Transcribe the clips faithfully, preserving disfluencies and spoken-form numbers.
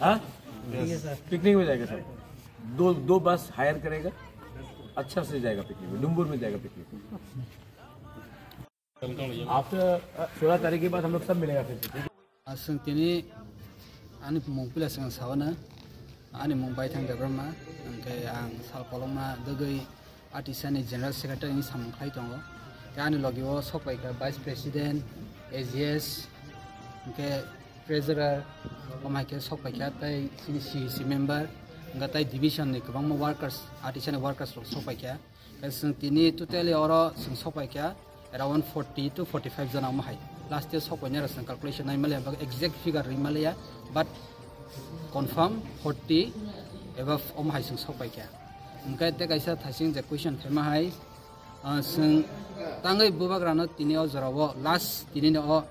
हाँ? पिकनिक में जाएगा सब। दो दो बस हायर करेगा, अच्छा से जाएगा पिकनिक में, डुम्बुर में जाएगा पिकनिक में। आफ्टर सोलह तारीख के बाद हम लोग सब मिलेगा फिर से, ठीक है? Aswng tini ani mung pila swng sawana, ani mung Baithang Debbarma, hwnkhe ang sal kolokma dwgwi Atisani General Secretary ni samung khlai tongo. Tei ani logi o sokpaikha Vice President, A G S, hwnkhe Treasurer, omo hai khe sokpaikha tei chini C E C member, hwnkhe tei division ni kwbangma workers, Atisani workers rok sokpaikha. Khe chwng tini totally oro chwng sokpaikha around forty to forty-five jona omo hai. Last year sokpainai rok chwng calculation nai maliya, exact figure ri maliya, but confirm forty above omo hai chwng sokpaikha. Hwnkhe tei kaisa thaising je question phaima hai, ah, chwng tangwi bubagrano tini o jorao last tini no o,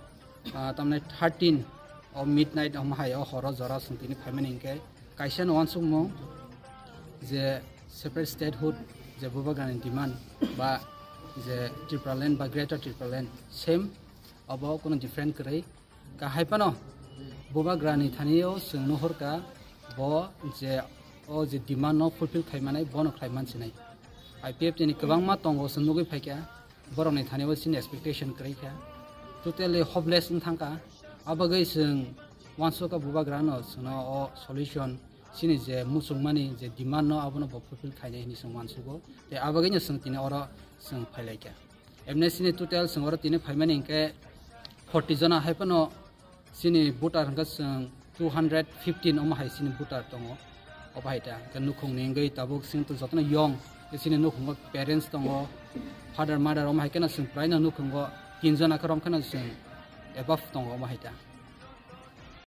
ah, tamni thirteen o midnight omo hai o horo jorao chwng tini phaimani hwnkhe kaisa no uansukmung je separate statehood je bubagrani demand ba je Tipraland ba Greater Tipraland same obo kuno different kwrwi. Kahai phano bubagrani thani o chwng nuhurkha bo je o je demand no fulfill khai manai bono khlai mansinai. I P F T ni kwbangma tongo chwng nugwi phaikha, borokni thani o chini expectation kwrwi kha, totally hopeless wng thangkha. Abagwi chwng uansukha bubagrano chwngno o solution chini je muchungmani je demand no abono bo fulfill khainai hinwi chwng uansugo. Tei abagwino chwng tini oro chwng phailaikha. Emne sini total chwng oro tini phaimani hwnkhe forty jona hai phano chini voter hwnkhe chwng two hundred fifteen omo hai chini voter tongo. Obo hai ta hwnkhe nukhungni wngwi tabuk chwng to jotono yong, tei chini nukhungo parents tongo, father mother omo hai kheno chwng praino nukhungo tin jona khe rom kheno chwng above tongo omo hai ta.